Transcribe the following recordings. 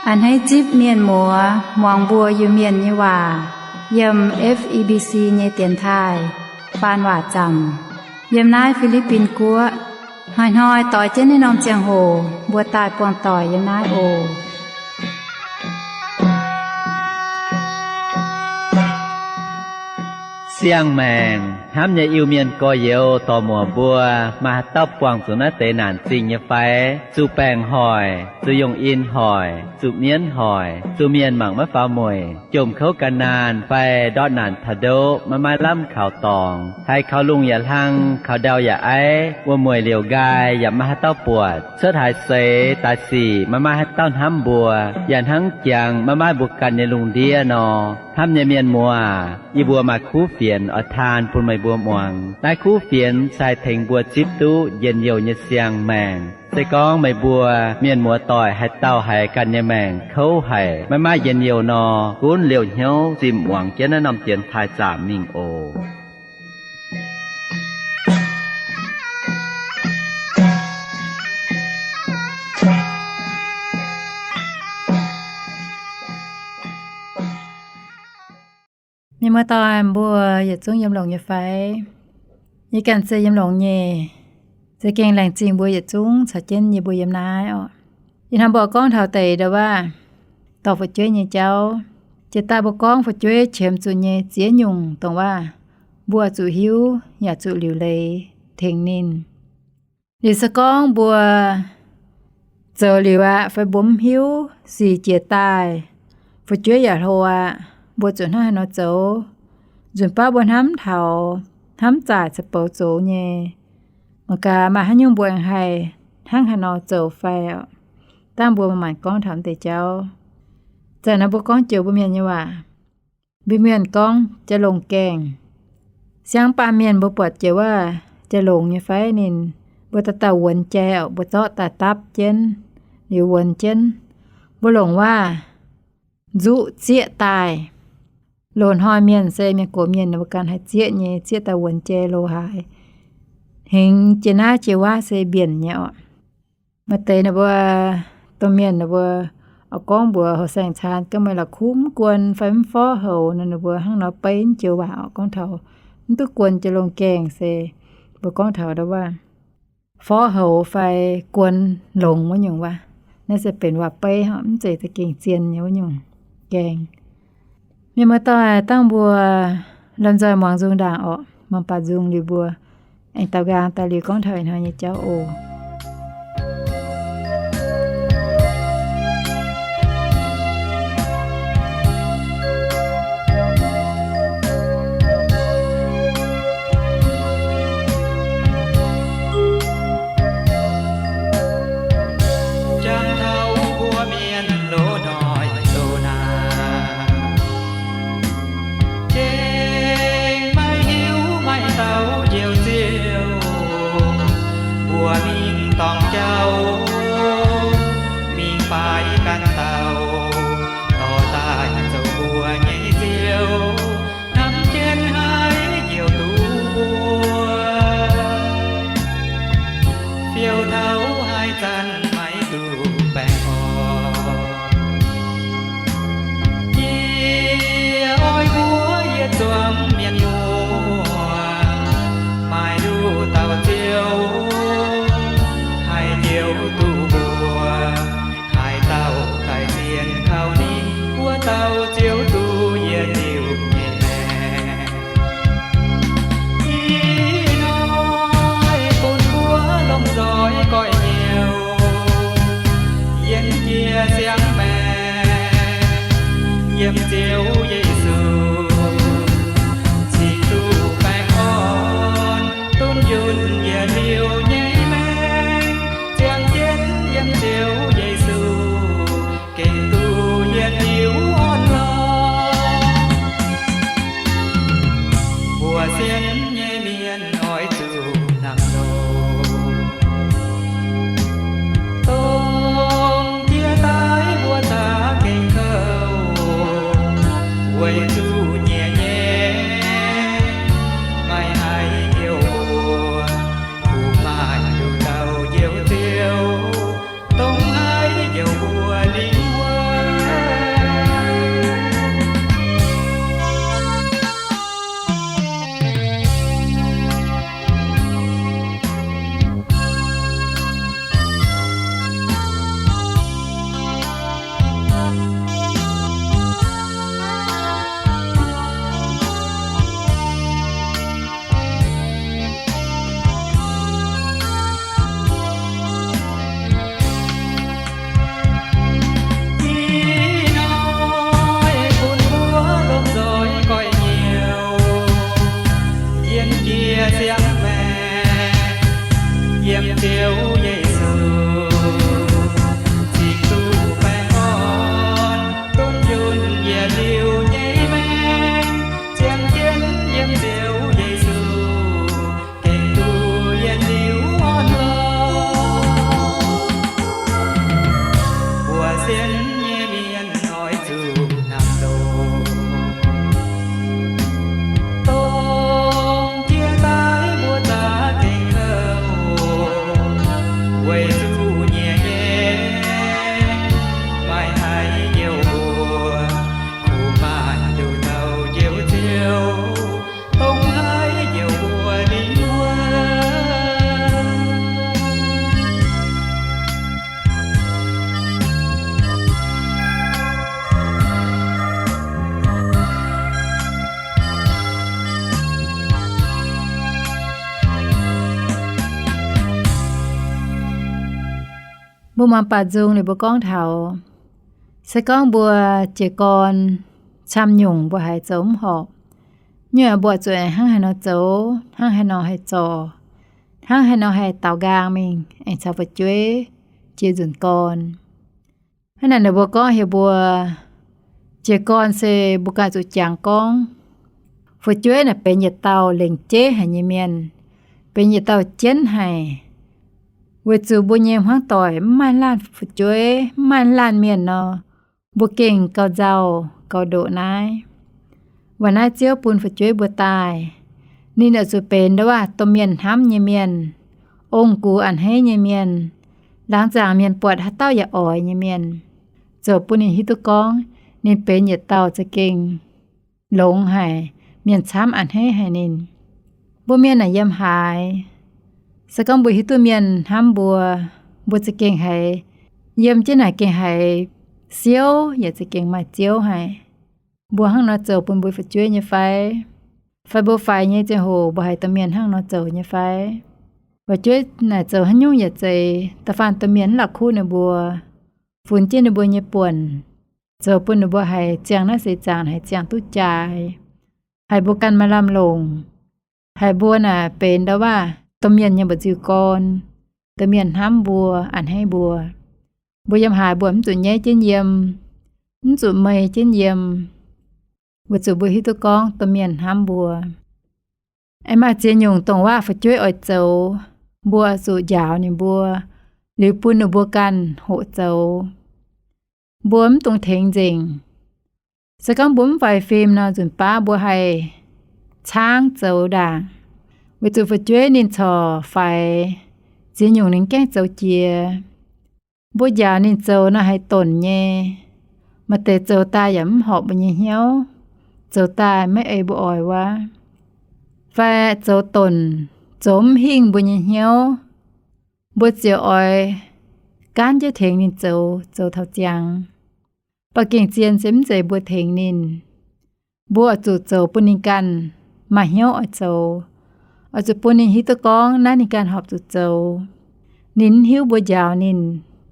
A'hneiv zipv mienh muoz muangx mbuo Iu-Mienh nyei waac yiem F E B C nyei dienx taaih faan waac zaamc yiem naaiv Fi^li^bin Guoqv. Hnoi-hnoi doix jienv naaiv norm ziangh hoc mbuo daaih buangh doic yiem naaiv oc. Siang-maengc hnamv nyei Iu-Mienh gorx-youz dorc-muoc mbuo, maaih haaix dauh buangh zuqc naaiv deix naanc zingh nyei fai? Zuqc baengc hoic, zuqc yungh in hoic, zuqc mienv hoic, zuqc mienh mangc maiv faaux mueic, jomc kouv gan naanh fai ndortv naanc taux ndoqv maiv maaih lamh kaux dorngx, haiz kaux lungh yaac hlang, kaux ndau yaac aiv, wuom-mueic liouc nqaai yaac maiv maaih haaix dauh buatc, cuotv haaix seix daaih sic maiv maaih haaix dauh hnamv mbuo, yaac hnangv jangx maiv maaih mbuo ganh nyei lungh ndiev nor. Hnamv nyei mienh muoz, yie mbuo maaih kuv fienx oix taan bun meih mbuo muangx. Naaiv kuv fienx se haih tengx mbuo zipv duqv njien-youh nyei siang-maengc. Se gorngv meih mbuo mienh muoz doic haaix dauh haiz ganh nyei maengc kouv haic, maiv maaih njien-youh nor, gunv liouh hnyouv zimh muangx jienv naaiv norm dienx taaih zaamc mingh oc. Mienh muoz doic, mbuo yietc zungv yiem longx nyei fai? Yie ganh se yiem longx nyei. Za'gengh laengz zingh mbuo yietc zungv caux jienv yie mbuo yiem naaiv oc. Ih hnoi mbuo gorngv taux deix ndau-waav dorh fu'jueiv nyei jauv. Jiex daaih mbuo gorngv fu'jueiv qiemx zuqc nyei ziex nyungc dongh waav mbuo zuqc hiuv yaac zuqc liuc leiz tengx ninh. Liuz se gorngv mbuo zoux liuz aqv fai mbuo mv hiuv sic jiex daaih, fu'jueiv yaac hlo aqv, mbuo zuqc hnangv haaix nor zoux? Nzunc baav mbuo hnamv taux, hnamv zaaic caux bouc zoux nyei. Mangc gaax maaih haaix nyungc mbuo aengx haih hnangv haaix nor zoux fai oc? Dangh mbuo maanc-maanc gorngv taux deix jauv. Zanc naaiv mbuo gorngv joux mbuo mienh nyei waac, mbuo mienh gorngv jaa-longc gaengh. Siang baamh mienh mbuo buatc joux waac jaa-longc nyei fai? Ninh mbuo dauh dauh wuonx jai oc, mbuo zorqv daaih dapv jienv, liuz wuonx jienv. Mbuo longc waac nzuqv zieqv daaih. Loz-hnoi mienh se mienh gox mienh ninh mbuo ganh haih zieqv nyei, zieqv daaih wuonx jai lo haaix. Hengx jiex naaiv jiex waav se mbienc nyei oc. Maaih deix ninh mbuo domh mienh ninh mbuo oix gorngv mbuox houx saeng-caan gorngv meih la'kuqv mv guon fai mv forv houx nor, ninh mbuo hnangv nor beiv joux waac oc. Gorngv taux mv duqv guon jaa-longc gaengh se mbuo gorngv taux ndau-waav forv houx fai guon longx wuov nyungc waac. Naaiv se benx waac-beiv, mv zeiz za'gengh zien nyei wuov nyungc gaengh. Mienh muoz-doic, dangh mbuo lomh nzoih muangx nzung ndaangc orqc. Muangx baac nzung liuz mbuo aengx daaux nqaang daaih liuz gorngv taux ih hnoi nyei jauv oc. Jangx taux mbuo mienh loz-hnoi loz-naanc, gengh maiv hiuv maaih dauh njoux Ziouv. Mbuo mingh dorngc jauv, mingh faix ganh dauh, dorh daaih zoux mbuo nyei Ziouv, hnamv jienv haiz njoux duqv mbuo. Fiou taux haaix zanc maiv duqv baengh orn. Yie oix mbuox yietc zuangx mienh muoz, maaih nduqc dauh Ziouv haih njoux duqv mbuo. Haaix dauh daaih sienx kaux ninh, wuov dauh ziouc duqv yietc liuz nyei maengc. Ih hnoi bun mbuo lomh nzoih goiv hnyouv, yienx jiex siang-maengc yiem Ziouv Yesu, cingx duqv baengh orn, duqv njunh yietc liuz nyei maengc, ziangh jienv yiem Ziouv Yesu, gengh duqv yietc liuz orn-lorqc. Mbuo sienx nyei mienh oix zuqc hnangv nor, dongh jiex daaih mbuo za'gengh kouv, weic zuqc Mbuo muangx baac nzung liuz mbuo gorngv taux, se gorngv mbuo jiez gorn camv nyungc mbuo haiz zoux mv horpc, nyungc mbuo zuqc hnangv haaix nor zoux, hnangv haaix nor haih zorc, hnangv haaix nor haih daaux nqaang mingh aengx caux fu'jueiv jiez nzunc gorn. Hnangv naaic ninh mbuo gorngv heuc mbuo jiez gorn se mbuo ganh zuqc jangx gorngv, fu'jueiv naaic benx yietc dauh lengc jeiv haic nyei mienh, benx yietc dauh jienv haic, weic zuqc mbuo nyei hmuangv doic mv maaih laanh fu'jueiv, mv maaih laanh mienh nor, mbuo gengh gauh nzauh gauh ndoqc naaiv. Weic naaiv Ziouv bun fu'jueiv mbuo daaih, ninh oix zuqc benx ndau wuov domh mienh hnamv nyei mienh, ong-gux a'hneiv nyei mienh, laangz zaangc mienh buatc haaix dauh yaac oix nyei mienh, zoux bun ninh hiuv duqv gorngv ninh benx yietc dauh za'gengh longx haic, mienh camv a'hneiv haic ninh. Mbuo mienh naaic yiem haaix, se gorngv mbuo hiuv duqv mienh hnamv mbuo, mbuo za'gengh haiz, yiem jienv naaic gengh haiz siouv yaac za'gengh maaih Ziouv haic. Mbuo hnangv nor zoux bun mbuo fu'jueiv nyei fai? Fai mbuo faix nyei ziangh hoc mbuo haiz domh mienh hnangv nor zoux nyei fai? Fu'jueiv naaic zoux haaix nyungc yaac zeiz, da'faanh domh mienh mv la'kuqv ninh mbuo, funx jienv ninh mbuo nyei buonc, zoux bun ninh mbuo haiz ziangh naaiv seix zaangc haiz ziangh duqv jaaix, haiz mbuo ganh maaih lamh longc, haiz mbuo naaic benx ndau wuov domh mienh nyei mba'nziu gorn, domh mienh hnamv mbuo, a'hneiv mbuo. Mbuo yiem haaix mbuo mv zuqc nyaiv jienv yiem, mv zuqc mei jienv yiem, weic zuqc mbuo hiuv duqv gorngv domh mienh hnamv mbuo. Aengx maaih ziex nyungc dongh waac fu'jueiv oix zoux, mbuo zuqc njaaux ninh mbuo, liuz bun ninh mbuo ganh hoqc zoux. Mbuo mv dungx tengx nzengc. Se gorngv mbuo mv faix fim nor, nzunc baav mbuo haih caangv zoux ndaangc, weic zuqc fu'jueiv ninh corc faix, ziex nyungc ninh gaengh zoux jiex. Mbuo njaaux ninh zoux nor haih donc nyei. Maaih deix zoux daaih yaac mv horpc mbuo nyei hnyouv, zoux daaih maiv ei mbuo oix wuov, fai zoux donc, zoux mv hingh mbuo nyei hnyouv. Mbuo ziouc oix gaanv jienv tengx ninh zoux, zoux taux ziangx. Ba'gengh zien se mv zeiz mbuo tengx ninh. Mbuo oix zuqc zoux bun ninh ganh maaih hnyouv oix zoux, oix zuqc bun ninh hiuv duqv gorngv naaiv ninh ganh horpc zuqc zoux. Ninh mv hiuv mbuo njaaux ninh,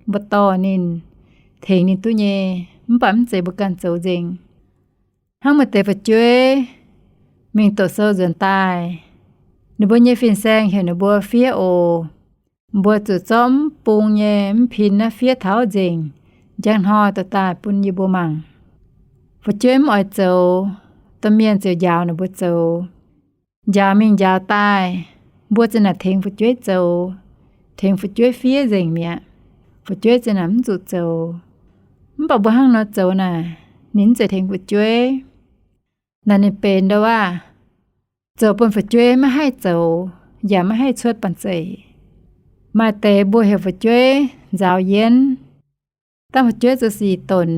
mbuo dorh ninh, tengx ninh duqv nyei, mv baac mv zeiz mbuo ganh zoux nzengc. Hnangv maaih deix fu'jueiv mingh doqc sou nzuonx daaih, ninh mbuo nyei fin-saeng heuc ninh mbuo fiev oc. Mbuo zuqc zorqv mv bung nyei mv pin naaiv fiev taux nzengc, njang hnoi dorh daaih bun yie mbuo mangc. Fu'jueiv mv oix zoux, domh mienh ziouc njaaux ninh mbuo zoux. Njaaux mingh njaaux daaih, mbuo za'naaic tengx fu'jueiv zoux, tengx fu'jueiv fiev nzengc mi'aqv. Fu'jueiv za'naaic mv zuqc zoux. Mv baac mbuo hnangv nor zoux naaic, ninh mv zeiz tengx fu'jueiv. Naaic ninh benx ndau wuov, zoux bun fu'jueiv maiv haih zoux, yaac maiv haih cuotv banh zeic. Maaih deix mbuo heuc fu'jueiv nzaaux yienv, dangh fu'jueiv zoux sic donc,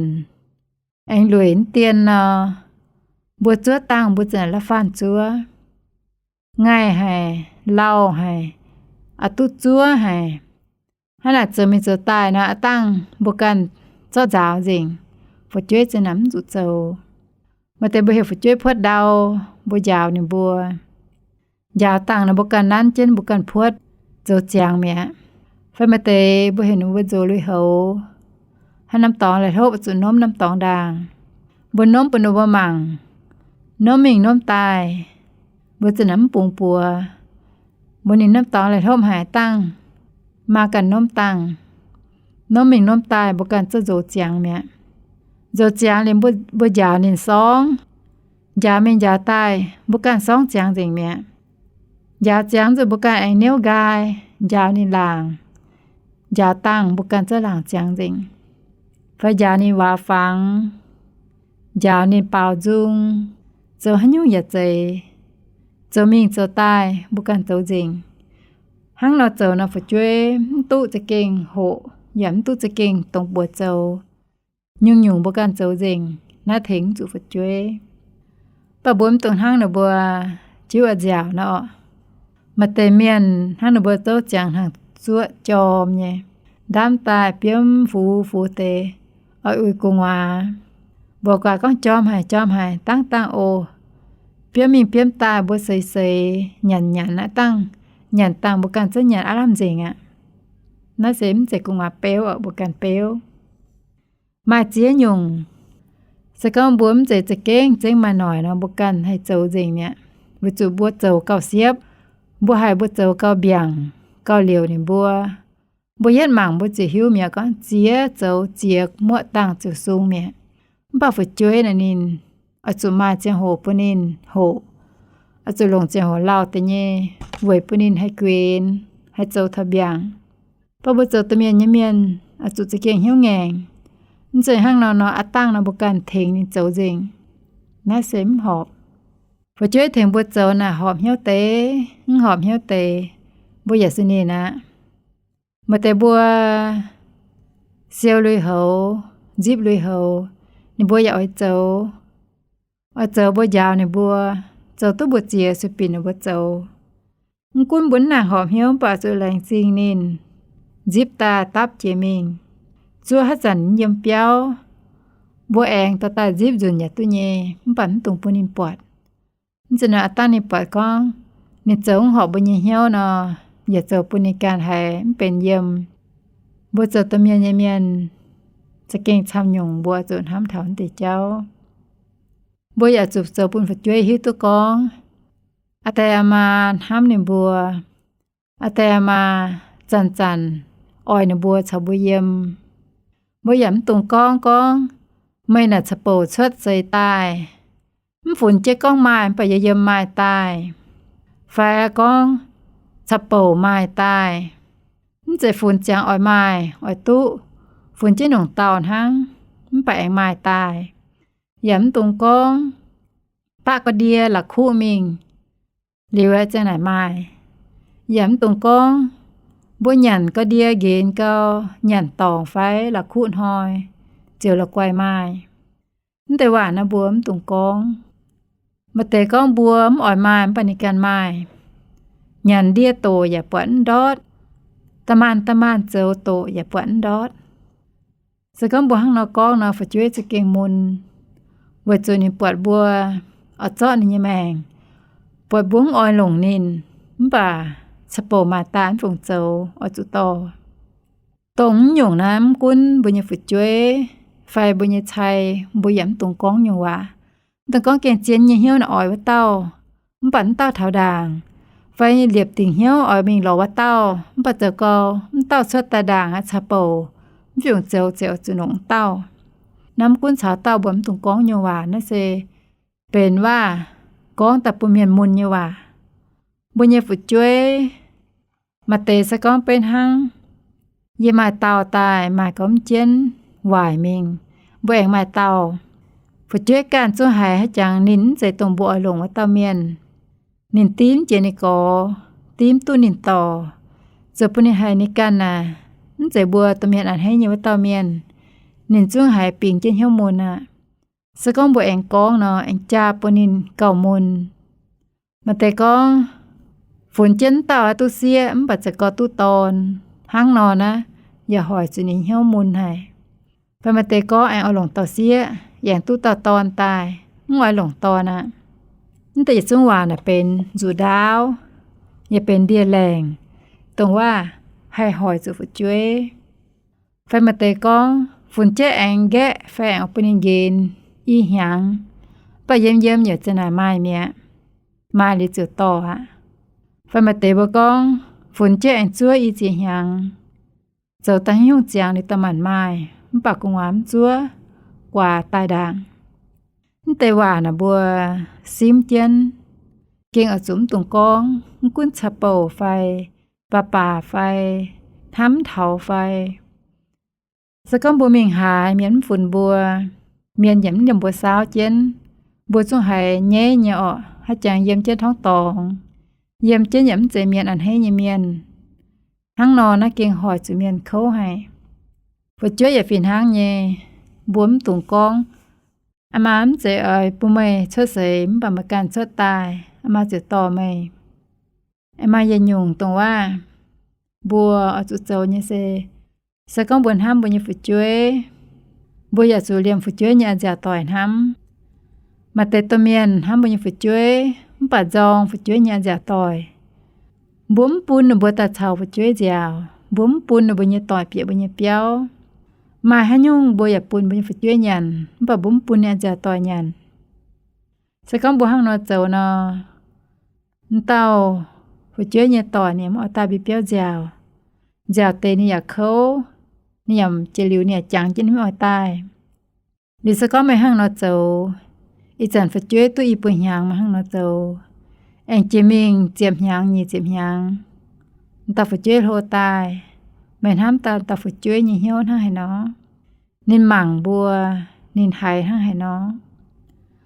aengx lueic mv dien nor, mbuo zuov dangh mbuo za'naaic la'faanh zuov. Ngaih haic, lauh haic, a'duqv zuov haic. Hnangv naaic zoux mingh zoux daaih nor, a'dangh mbuo ganh zorqv nzaaux nzengc, fu'jueiv za'naaic mv zuqc zoux. Maaih deix mbuo heuc fu'jueiv puotv ndau, mbuo njaaux ninh mbuo. Njaaux dangh nor mbuo ganh nanv jienv mbuo ganh puotv, zoux ziangx mi'aqv. Fai maaih deix mbuo heuc ninh mbuo nzox lui-houx, hnangv norm dorngx laih hlopv zuqc nomv norm dorngx ndaangc. Mbuo nomv bun ninh mbuo mangc, nomv mingh nomv daaih, mbuo za'naaic mv bungx buoz. Mbuo ninh norm dorngx laih hlopv haic dangh, maa ganh nomv dangh. Nomv mingh nomv daaih mbuo ganh zorqv nzox ziangx mi'aqv. Nzox ziangx liuz mbuo, mbuo njaaux ninh sorngv. Njaaux mingh njaaux daaih mbuo ganh sorngv ziangx nzengc mi'aqv. Njaaux ziangx zuqc mbuo ganh aengx niouv nqaai, njaaux ninh laangc. Njaaux dangh mbuo ganh zorqv laangc ziangx nzengc. Fai njaaux ninh waaz fangx, njaaux ninh baaux nzung, zoux haaix nyungc yaac zeiz. Zoux mingh zoux daaih mbuo ganh zoux nzengc. Hnangv nor zoux nor fu'jueiv mv duqv za'gengh hoqc, yaac mv duqv za'gengh dongh buoz zoux. Nyungc-nyungc mbuo ganh zoux nzengc, naaiv tengx mv zuqc fu'jueiv. Mv baac mbuo mv dungx hnangv ninh mbuo jiuv a'nziaauc nor oc. Maaih deix mienh hnangv ninh mbuo zouv ziangx hnaangx zuoqv jorm nyei, ndaamv daaih biomv fux fux deix, oix uix gu'nguaaz. Mbuox guaax gorngv jorm haic, jorm haic, dangv dangh oc. Biomv mingh biomv daaih mbuo seix seix, nyanc nyanc aqv dangh, nyanc dangh mbuo ganh zungv nyanc aqv lamh nzengc aqv. Naaiv se mv zeiz gu'nguaaz beuv oc, mbuo ganh beuv. Maaih ziex nyungc, se gorngv mbuo mv zeiz za'gengh zengv maaih noic nor, mbuo ganh haih zoux nzengc mi'aqv. Weic zuqc mbuo zoux gauh siepv, mbuo haiz mbuo zoux gauh mbiaangc, gauh liouc ninh mbuo. Mbuo yietv mangc mbuo ziouc hiuv mi'aqv, gorngv ziex zoux ziex muoqv dangh ziouc sung mi'aqv. Mv baac fu'jueiv naaic ninh oix zuqc maaih ziangh hoc bun ninh hoqc, oix zuqc longc ziangh hoc lauh deix nyei weic bun ninh haih guenx, haih zoux taux mbiaangc. Mv baac mbuo zoux domh mienh nyei mienh oix zuqc za'gengh hnyouv ngaengc. Mv zeiz hnangv nor nor, aav dangh nor mbuo ganh tengx ninh zoux nzengc. Naaiv se mv horpc. Fu'jueiv tengx mbuo zoux naaic horpc hnyouv deix, mv horpc hnyouv deix, mbuo yaac se ninh aqv. Maaih deix mbuo siou lui-houx, nzipv lui-houx, ninh mbuo yaac oix zoux. Oix zoux mbuo njaaux ninh mbuo, zoux duqv mbu'ziex sueih binc ninh mbuo zoux. Mv gunv mbuo mv nangc horpc hnyouv, mv baac zuqc laengz zingh ninh, nzipv daaih dapv jiex mingh. Zuov haaix zanc yiem biauv, mbuo aengx dorh daaih nzipv nzunc yaac duqv nyei, mv baac mv dungx bun ninh buatc. Mv zeiz nor aav dangh ninh buatc gorngv ninh zoux mv horpc mbuo nyei hnyouv nor, yaac zoux bun ninh ganh haiz mv benx yiem. Mbuo zoux domh mienh nyei mienh, za'gengh camv nyungc mbuo zuqc hnamv taux naaiv deix jauv. Mbuo yaac zuqc zoux bun fu'jueiv hiuv duqv gorngv, aa die aa maa hnamv ninh mbuo. Aa die aa maa zanc-zanc oix ninh mbuo caux mbuo yiem. Mbuo yaac mv dungx gorngv gorngv, meih naaic caux bouc cuotv seix daaih, mv funx jienv gorngv maaih, mv baac yie yiem maaih daaih. Fai gorngv caux bouc maaih daaih, mv zeiz funx ziangx oix maaih oix duqv, funx jienv nongc dauh hnangv, mv baac aengx maaih daaih. Yaac mv dungx gorngv, baqv ga'ndie la'kuqv mingh, liuz ziang naaic maaih. Yaac mv dungx gorngv, mbuo nyanc ga'ndie nqenx gau, nyanc dorngc fai la'kuqv hnoi, ziouc la'guaih maaih. Mv deix waac naaiv mbuo mv dungx gorngv. Maaih deix gorngv mbuo mv oix maaih, mv baac ninh ganh maaih. Nyanc ndie-doqc yaac buatc mv ndortv. Da'maanc da'maanc zoux doqc yaac buatc mv ndortv. Se gorngv mbuo hnangv nor gorngv nor, fu'jueiv za'gengh mun, weic zuqc ninh buatc mbuo oix zorqv ninh nyei maengc, buatc mbuo mv oix longc ninh, mv baac caux bouc maaih daaih mv fungc zoux, oix zuqc dorh. Dongh mv nyungc naaiv, mv gunv mbuo nyei fu'jueiv fai mbuo nyei cai, mbuo yaac mv dungx gorngv nyungc waac. Mv dungx gorngv gengh zien nyei hnyouv naaic oix wuov dauh, mv baac mv dauh taux ndaangc, fai liepc dingc hnyouv oix mingh lorz wuov dauh, mv baac zoux gau mv dauh cuotv daaih ndaangc aqv caux bouc, mv fungc zoux ziouc zuqc longc mv dauh. Naaiv mv gunv caux dauh mbuo mv dungx gorngv nyungc waac. Naaiv se benx waac gorngv daaih bun mienh mun nyei waac. Mbuo nyei fu'jueiv maaih deix se gorngv beiv hnangv, yie maaih dauh daaih maaih gaux mv jienv waaic mingh, mbuo aengx maaih dauh. Fu'jueiv ganh zungv haiz haaix jangx ninh mv zeiz dongh mbuo oix longc wuov dauh mienh. Ninh dimv jiex ninh gorx, dimv duqv ninh dorc, zoux bun ninh haiz ninh ganh naaic mv zeiz mbuo domh mienh a'hneiv nyei wuov dauh mienh. Ninh zungv haiz bingx jienv hnyouv mun aqv. Se gorngv mbuo aengx gorngv nor, aengx jaa bun ninh gauh mun. Maaih deix gorngv, funx jienv dauh duqv sieqv mv baac za'gengh duqv dorn. Hnangv nor naaiv yaac hoic zuqc ninh hnyouv mun haic. Fai maaih deix gorngv aengx oix longc dauh sieqv, yaac aengx duqv dauh dorn daaih, mv oix longc dorn aqv. Mv deix yietc zungv waac naaic benx nzuqc ndaauv, yaac benx ndie-laengc, dongh waac haih hoic zuqc fu'jueiv. Fai maaih deix gorngv, funx jienv aengx nqaeqv fai aengx bun ninh nqenx i hnyangx, mv baac yiem yiem yaac ziang naaic maaih mi'aqv. Maaih liuz ziouc dorh aqv. Fai maaih deix mbuo gorngv, funx jienv aengx zuov i ziex hnyangx, zoux daaih haaix nyungc ziangx liuz daaih maanc maaih, mv baac gu'nguaaz mv zuov, guaax daaih ndaangc. Mv deix waac naaic mbuo simv jienv, gengh oix zuqc mv dungx gorngv, mv gunv caux bouc fai, baac baac fai, hnamv taux fai. Se gorngv mbuo mingh haaix, mienh mv funx mbuo, mienh yaac mv liemh mbuo saauv jienv, mbuo zungv haiz nyaiv nyei orqc, haaix jangx yiem jienv torngv dorngx, yiem jienv yaac mv zeiz mienh a'hneiv nyei mienh. Hnangv nor naaiv gengh hoic zuqc mienh kouv haic. Fu'jueiv yaac fih hnangv nyei, mbuo mv dungx gorngv, aa maa, mv zeiz oix bun meih cuotv seix, mv baac meih ganh cuotv daaih, aa maa ziouc dorh meih. Aa maa yietc nyungc dongh waac mbuo oix zuqc zoux nyei se, se gorngv mbuo hnamv mbuo nyei fu'jueiv, mbuo yaac zuqc liemh fu'jueiv nyei a'nziaauc doic hnamv. Maaih deix domh mienh hnamv mbuo nyei fu'jueiv, mv baac nzorng fu'jueiv nyei a'nziaauc doic. Mbuo mv bun ninh mbuo daaih caux fu'jueiv nziaauc, Mbuo mv bun ninh mbuo nyei doic bieqc mbuo nyei biauv. Maaih haaix nyungc mbuo yaac bun mbuo nyei fu'jueiv nyanc, mv baac mbuo mv bun ninh a'nziaauc doic nyanc. Se gorngv mbuo hnangv nor zoux nor, m'dauh fu'jueiv nyei doic ninh mv oix daaih mbuo biauv nziaauc. Nziaauc deix ninh yaac kouv, ninh yaac jiex liuz ninh yaac jangx jienv ninh mv oix daaih. Liuz se gorngv meih hnangv nor zoux, ih zanc fu'jueiv duqv i buo hnyangx meih hnangv nor zoux, aengx jiex mingh ziepc hnyangx nyic ziepc hnyangx, m'dauh fu'jueiv hlo daaih, meih hnamv daaih m'dauh fu'jueiv nyei hnyouv hnangv haaix nor? Ninh mangc mbuo, ninh haiz hnangv haaix nor?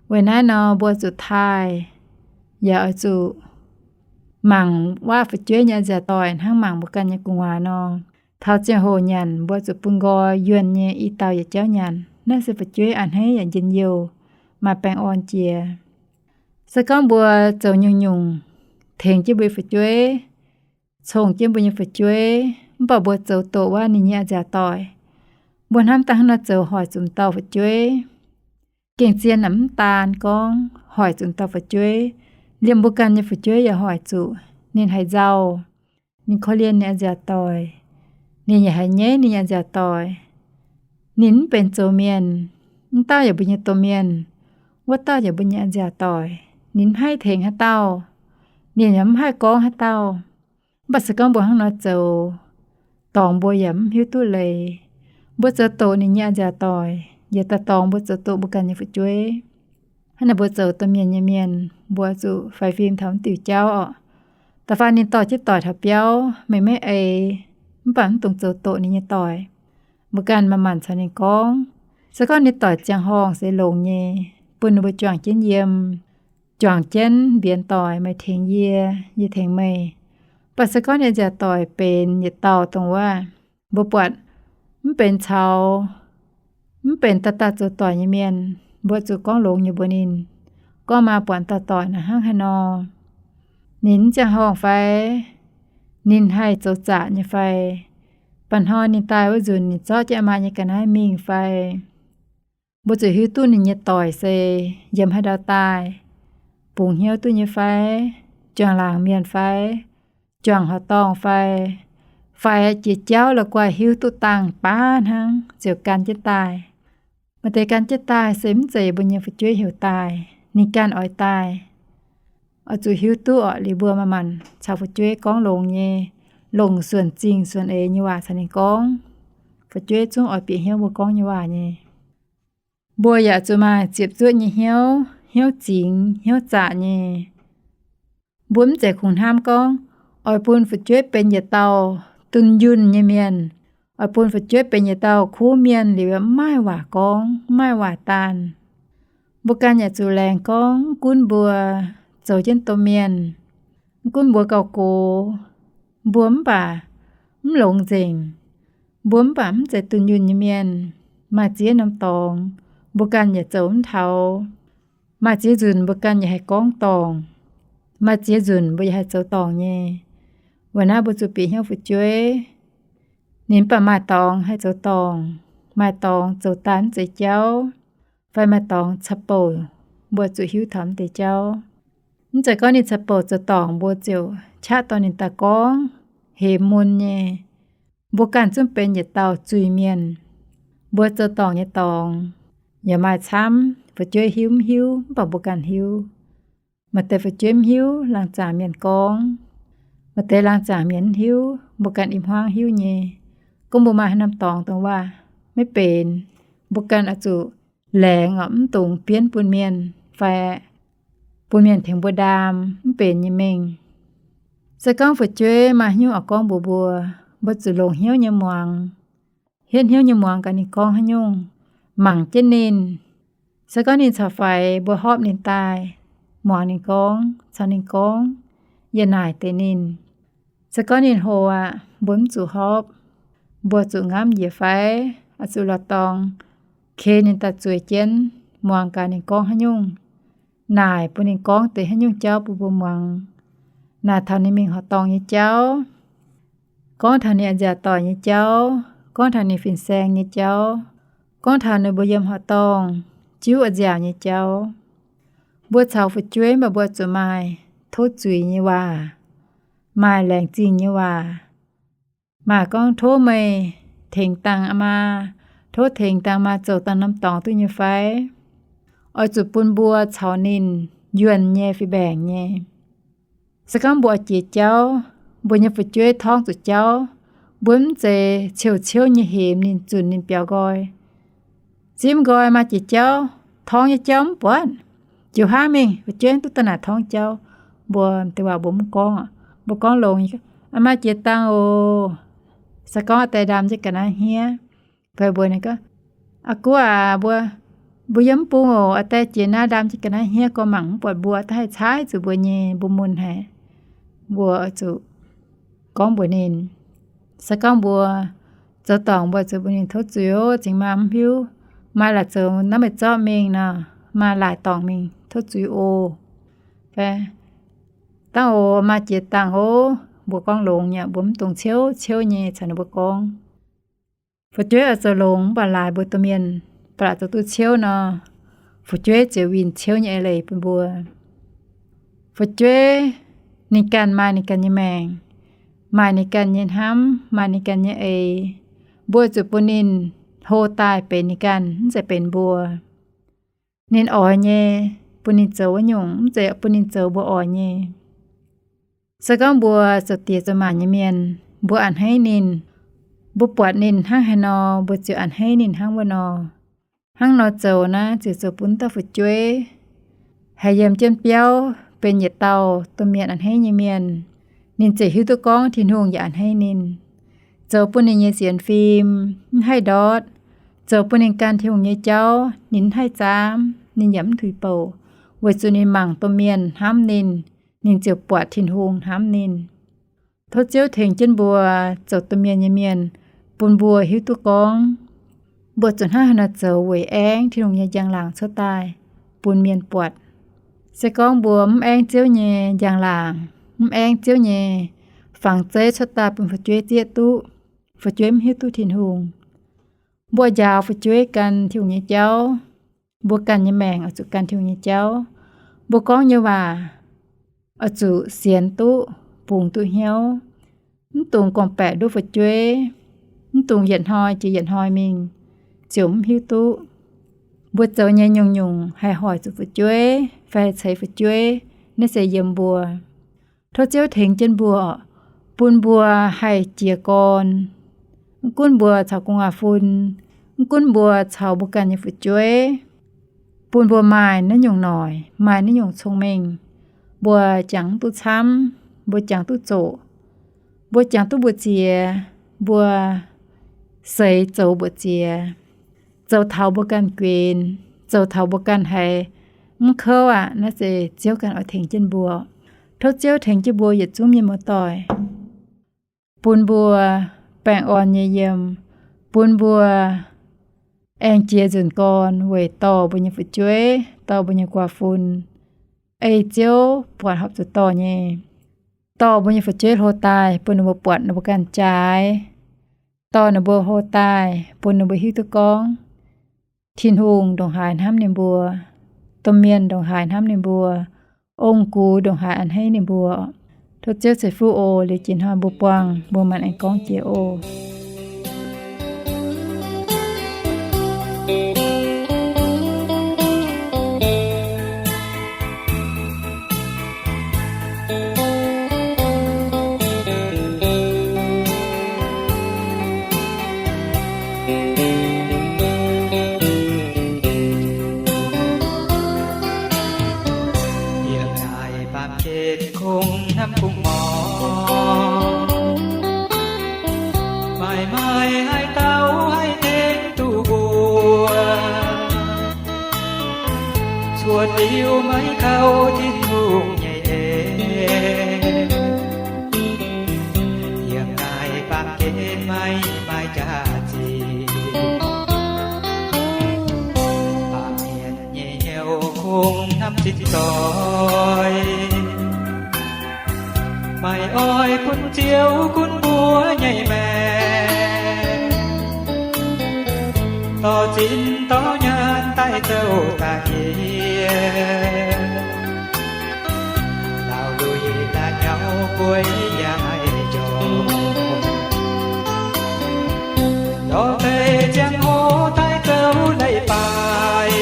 Weic naaiv nor mbuo zuqc taaih, yaac oix zuqc mangc waac fu'jueiv nyei a'nziaauc doic hnangv mangc mbuo ganh nyei gu'nguaaz nor. Taux ziangh hoc nyanc mbuo zuqc bun nqoi yuonh nyei i dauh yietc jauv nyanc. Naaiv se fu'jueiv a'hneiv yaac njien-youh, maaih baengh orn jiex. Se gorngv mbuo zoux nyungc-nyungc tengx jienv mbuo nyei fu'jueiv, congh jienv mbuo nyei fu'jueiv, mv baac mbuo zoux doqc waac ninh nyei a'nziaauc doic, mbuo hnamv daaih hnangv nor zoux hoic zuqc m'dauh fu'jueiv. Gengh zien naaic mv daan gorngv hoic zuqc m'dauh fu'jueiv, liemh mbuo ganh nyei fu'jueiv yaac hoic zuqc. Ninh haiz nzauh, ninh korv-lienh ninh a'nziaauc doic, ninh yaac haiz nyeiv ninh nyei a'nziaauc doic. Ninh mv benx zoux mienh, m'dauh yaac mbuo nyei domh mienh, wuov dauh yaac mbuo nyei a'nziaauc doic. Ninh mv haih tengx haaix dauh, ninh yaac mv haih gorngv haaix dauh. Mv baac se gorngv mbuo hnangv nor zoux, dorngx mbuo yaac mv hiuv duqv leiz. Mbuo zoux doqc ninh nyei a'nziaauc doic, yietc dauh dorngx mbuo zoux doqc mbuo ganh nyei fu'jueiv. Hnangv naaic mbuo zoux domh mienh nyei mienh, mbuo zuqc faix fim taux mv diuh jauv oc. Da'faanh ninh dorh jienv doic taux biauv, meih maiv eix, mv baac mv dungx zoux doqc ninh nyei doic. Mbuo ganh manc-manc caux ninh gorngv. Se gorngv ninh doic ziangh horngh se longx nyei, bun ninh mbuo juangc jienv yiem, juangc jienv mbienx doic, meih tengx yie, yie tengx meih. Mv baac se gorngv ninh a'nziaauc doic benx yietc dauh dongh wuov, mbuo buatc mv benx caux, mv benx dauh dauh zoux doic nyei mienh, mbuo zuqc gorngv longx nyei mbuox ninh. Gorngv maa buatc dauh doic naaic hnangv haaix nor, ninh mv ziangh horngh fai, ninh haih zoux zaqc nyei fai, mba'hnoi ninh daaih wuov nzunc ninh zorqv jienv maa nyei ga'naaiv mingh fai. Mbuo zuqc hiuv duqv ninh nyei doic se yiem haaix ndau daaih, bungx hnyouv duqv nyei fai, juangc laangc mienh fai, juangc horqc dorngh fai, fai jiex jauv la'guaih hiuv duqv dangh baav hnangv ziouc gan jienv daaih. Maaih deix gan jienv daaih se mv zeiz mbuo nyei fu'jueiv heuc daaih, ninh ganh oix daaih. Oix zuqc hiuv duqv orqc, liuz mbuo manc-manc caux fu'jueiv gorngv longx nyei, longc suonc zingh suonc eix nyei waac caux ninh gorngv. Fu'jueiv zungv oix bieqc hnyouv mbuo gorngv nyei waac nyei. Mbuo yaac zuqc maaih ziepc zuoqv nyei hnyouv, hnyouv zingx, hnyouv zaqc nyei. Mbuo mv zeiz kungx hnamv gorngv oix bun fu'jueiv benx yietc dauh dunh yunh nyei mienh, oix bun fu'jueiv benx yietc dauh kuv mienh liuz mv maaih waac gorngv, mv maaih waac daanh. Mbuo ganh yaac zuqc laengz gorngv, mv gunv mbuo zoux jienv domh mienh, mv gunv mbuo gauh gox, mbuo mv baac mv longx nzengc. Mbuo mv baac mv zeiz dunh yunh nyei mienh. Maaih ziex norm dorngx mbuo ganh yaac zoux mv taux. Maaih ziex nzunc mbuo ganh yaac haih gorngv dorngc. Maaih ziex nzunc mbuo yaac haih zoux dorngc nyei. Weic naaiv mbuo zuqc bieqc hnyouv fu'jueiv. Ninh mv baac maaih dorngx haih zoux dorngc, maaih dorngx zoux daaih mv zeiz jauv, fai maaih dorngx caux bouc, mbuo zuqc hiuv taux mv deix jauv. Mv zeiz gorngv ninh caux bouc zoux dorngc mbuo ziouc qaqv dorh ninh daaih gorngv, hemx mun nyei. Mbuo ganh zungv benx yietc dauh zuiz-mienh. Mbuo zoux dorngc nyei dorngx yaac maaih camv, fu'jueiv hiuv mv hiuv mv baac mbuo ganh hiuv. Maaih deix fu'jueiv mv hiuv laangh zaangc mienh gorngv. Maaih deix laangh zaangc mienh mv hiuv, mbuo ganh i hmuangv hiuv nyei. Gorngv mbuo maaih haaix norm dorngx dongh waac maiv benx, mbuo ganh oix zuqc laengz orqc, mv dungx bienv bun mienh fai bun mienh tengx mbuo ndaam mv benx nyei mengh. Se gorngv fu'jueiv maaih haaix nyungc oix gorngv mbuox mbuo, mbuo zuqc longc hnyouv nyei muangx, hietv hnyouv nyei muangx gaax ninh gorngv haaix nyungc, mangc jienv ninh. Se gorngv ninh caux faix, mbuo hopv ninh daaih, muangx ninh gorngv, caux ninh gorngv, yaac naaic deix ninh. Se gorngv ninh hlo aqv, mbuo mv zuqc hopv. Mbuo zuqc ngamv njiec fai oix zuqc lorz dorngx ken ninh daaih zueiz jienv, muangx gaax ninh gorngv haaix nyungc, naaic bun ninh gorngv deix haaix nyungc jauv bun mbuo muangx. Naaic taux ninh mingh horqc dorngh nyei jauv, gorngv taux ninh a'nziaauc doic nyei jauv, gorngv taux ninh fin-saeng nyei jauv, gorngv taux ninh mbuo yiem horqc dorngh jiuv a'nziaauc nyei jauv. Mbuo caux fu'jueiv mv baac mbuo zuqc maaih tov zuiz nyei waac, maaih laengz zingh nyei waac. Maaih gorngv, tov meih tengx dangh maa, tov tengx dangh maa zoux dangh norm dorngx duqv nyei fai? Oix zuqc bun mbuo caux ninh yuonh nyei fih mbaengc nyei. Se gorngv mbuo oix jiex jauv, mbuo nyei fu'jueiv torngv zuqc jauv, mbuo mv zeiz ciouv-ciouv nyei hemx ninh, zunc ninh biaux nqoi. Zimv nqoi, maa jiex jauv, torngv nyei jauv mv buatc. Jiu hnangv mingh, fu'jueiv duqv daaih naaic torngv jauv. Mbuo deix waac mbuo mv gorngv, mbuo gorngv longx nyei, maa jiex dangh oc. Se gorngv aa die ndaam jienv ga'naaiv hniev, fai mbuo ninh gorngv, aa guv aac, mbuo, mbuo yiem mv bung oc, aa die jiex naaiv ndaam jienv ga'naaiv hniev, gorngv mangc mv buatc mbuo, da'haih caaiv zuqc mbuo nyei, mbuo mun haic. Mbuo oix zuqc gorngv mbuox ninh. Se gorngv mbuo zoux dorngc, mbuo zuqc mbuox ninh, tov zuiz oc, cingx maa mv hiuv, maa laaic zoux naaiv meih zorqv mingh nor, maa laaic dorngc mingh, tov zuiz oc. Fai, dangh oc, maa jiex dangh oc. Mbuo gorngv longx nyei, mbuo mv dungx ciouv-ciouv nyei caux ninh mbuo gorngv. Fu'jueiv oix zoux longx mv baac laaix mbuo domh mienh ba'laqc zoux duqv ciouv nor, fu'jueiv ziouc winh ciouv nyei eix leiz bun mbuo. Fu'jueiv ninh ganh maaih ninh ganh nyei maengc, maaih ninh ganh nyei hnamv, maaih ninh ganh nyei eix. Mbuo zuqc bun ninh hlo daaih benx ninh ganh, mv zeiz benx mbuo. Ninh oix nyei, bun ninh zoux wuov nyungc, mv zeiz bun ninh zoux mbuo oix nyei. Se gorngv mbuo zoux diex zoux maac nyei mienh, mbuo a'hneiv ninh, mbuo buatc ninh hnangv haaix nor, mbuo ziouc a'hneiv ninh hnangv wuov nor. Hnangv nor zoux naaiv ziouc zoux bun dauh fu'jueiv haih yiem jienv biauv benx yietc dauh domh mienh a'hneiv nyei mienh. Ninh ziouc hiuv duqv gorngv Tin-Hungh yaac a'hneiv ninh, zoux bun ninh nyei sienx fim mv haih ndortv, zoux bun ninh gan Tin-Hungh nyei jauv ninh mv haih zaamv, ninh yaac mv tuix bouc, weic zuqc ninh mangc domh mienh hnamv ninh, ninh ziouc buatc Tin-Hungh hnamv ninh. Tov Ziouv tengx jienv mbuo zoux domh mienh nyei mienh, bun mbuo hiuv duqv gorngv mbuo zuqc hnangv haaix nor zoux weic aengv Tin-Hungh nyei njang-laangc cuotv daaih bun mienh buatc. Se gorngv mbuo mv aengv Ziouv nyei njang-laangc, mv aengv Ziouv nyei fangx zeiv cuotv daaih bun fu'jueiv zieqv duqv, fu'jueiv mv hiuv duqv Tin-Hungh. Mbuo njaaux fu'jueiv gan Tin-Hungh nyei jauv. Mbuo ganh nyei maengc oix zuqc gan Tin-Hungh nyei jauv. Mbuo gorngv nyei waac oix zuqc sienx duqv, bungx duqv hnyouv. Mv dungx gorngv-baeqc nduov fu'jueiv. Mv dungx yietc hnoi jiex yietc hnoi mingh ziouc mv hiuv duqv. Mbuo zoux nyei nyungc-nyungc haih hoic zuqc fu'jueiv fai haih ceix fu'jueiv, naaiv se yiem mbuo. Tov Ziouv tengx jienv mbuo, bun mbuo haih jiez gorn. Mv gunv mbuo caux gu'nguaaz-fun, mv gunv mbuo caux mbuo ganh nyei fu'jueiv, bun mbuo maaih naaiv nyungc noic, maaih naaiv nyungc cong-mengh. Mbuo jangx duqv camv, mbuo jangx duqv zoqc, mbuo jangx duqv mbu'ziex, mbuo seix zoux mbu'ziex, zoux taux mbuo ganh guenx, zoux taux mbuo ganh haiz mv kouv aqv. Naaiv se Ziouv ganh oix tengx jienv mbuo. Tov Ziouv tengx jienv mbuo yietc zungv mienh muoz-doic, bun mbuo baengh orn nyei yiem, bun mbuo aengx jiex nzunc gorn weic dorh mbuo nyei fu'jueiv, dorh mbuo nyei gu'nguaaz-fun. Ei Ziouv buatc horpc zuqc dorh nyei. Dorh mbuo nyei fu'jueiv hlo daaih bun ninh mbuo buatc ninh mbuo ganh jaaix. Dorh ninh mbuo hlo daaih bun ninh mbuo hiuv duqv gorngv Tin-Hungh ndongc haaix hnamv ninh mbuo, domh mienh ndongc haaix hnamv ninh mbuo, ong-gux ndongc haaix a'hneiv ninh mbuo. Tov Ziouv ceix fuqv oc. Liuz jiex hnoi mbuo buangh mbuo maanc aengx gorngv jiex oc. Yiem naaiv baamh gen kungx hnamv kungx mor, maaih maaih haaix dauh haih tengx duqv mbuo, cuotv liuz maiv kaux Tin-Hungh nyei en. Yiem naaiv baamh gen maiv maaih jaax-zinh, baamh mienh nyei hnyouv kungx hnamv zinh doic, maiv oix bun Ziouv gunv mbuo nyei maengc, dorh zinh dorh nyaanh daaih zouv daaih yie, laauh lui laauh nyauv bueix yaac maiv njormh. Lorz deix ziangh hoc daaih zoux leiz-baaix,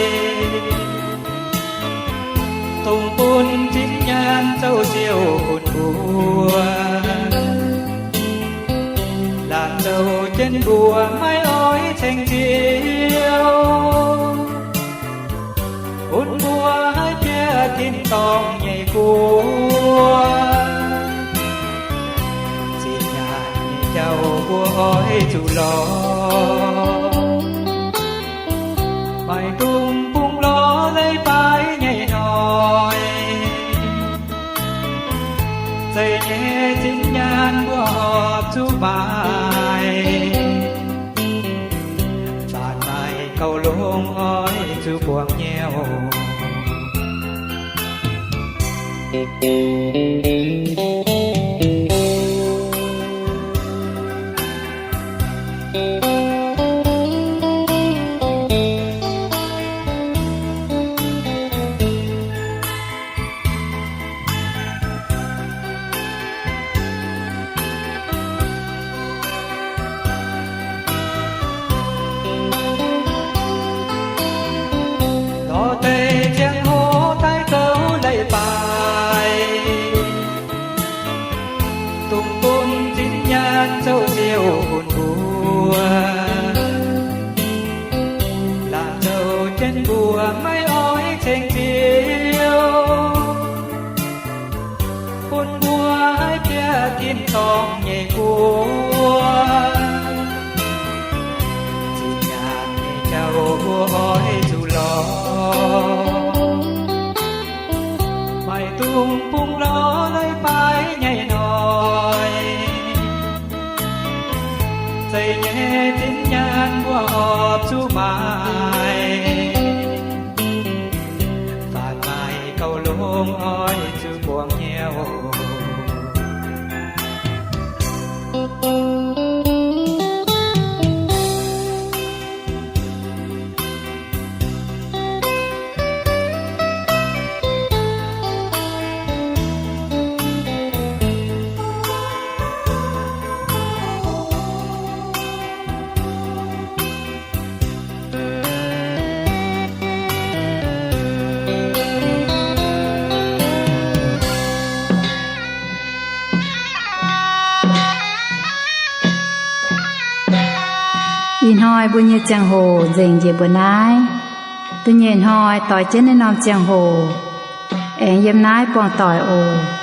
dongh bun zinh nyaanh zoux ziouc bun mbuo. Laanh zoux jienv mbuo maiv oix ceng Ziouv, bun mbuo haih bieqc tin-dorngh nyei guoqv. Zinh nyaanh nyei jauv mbuo oix zuqc lorz, maiv dungx bungx lorz leiz-baaix nyei hnoi. Zeiz nyei zinh nyaanh mbuo horpc zuqc maaic, faanv maaih gauh longx oix zuqc buangh hnyouv. Lorz deix ziangh hoc daaih zoux leiz-baaix, dongh bun zinh nyaanh zoux ziouc bun mbuo. Laanh zoux jienv mbuo maiv oix ceng Ziouv, bun mbuo haih bieqc tin-dorngh nyei guoqv. Zinh nyaanh nyei jauv mbuo oix zuqc lorz, maiv dungx bungx lorz leiz-baaix nyei hnoi. Zeiz nyei zinh nyaanh mbuo horpc zuqc maaic, faanv maaih gauh longx oix zuqc buangh hnyouv. Ih hnoi mbuo nyei ziangh hoc nzengc njiec mbuo naaiv. Da'nyeic hnoi doix jienv naaiv norm ziangh hoc aengx yiem naaiv buangh doic oc.